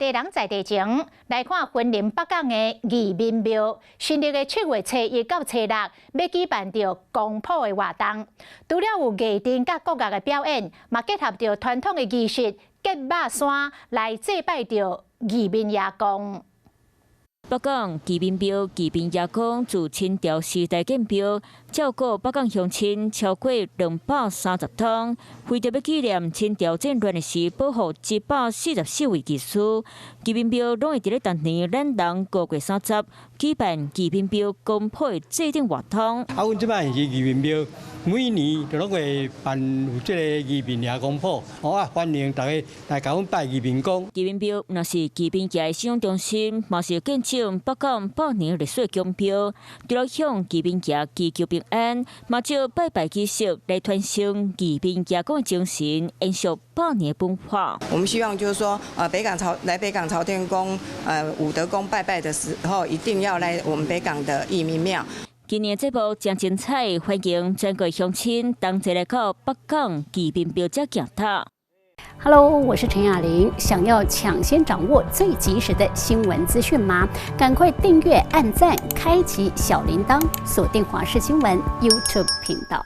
地人在地情，來看雲林北港的義民廟，新曆的7月初一到初六，欲舉辦著公普的活動。除了有藝陣佮國樂的表演，嘛結合著傳統的儀式，結肉山來祭拜著義民爺公。北港義民廟義民爺公自清朝時代建廟，照顧北港鄉親超過230冬。為著欲紀念清朝戰亂的時，保護144位義士，義民廟攏會佇咧逐年懶人5月30舉辦義民廟公普的祭典活動。啊，阮這擺是義民廟，每年就攏會辦有這個義民爺公普，好啊，歡迎大家來共阮拜義民公。義民廟若是義民爺的信仰中心，嘛是見證北港百年歷史的宮廟，除了向義民爺祈求平安，嘛藉拜拜儀式來傳承義民爺公的精神，延續百年的文化。我們希望就是說，北港朝來北港朝天宮，武德宮拜拜的時候，一定要來我們北港的義民廟。今年節目誠精彩，歡迎全國鄉親同齊來到北港義民廟遮行塔。 Hello，我是陳雅玲。想要搶先掌握最及時的新聞資訊嗎？趕快訂閱、按讚、開啟小鈴鐺，鎖定華視新聞 YouTube 頻道。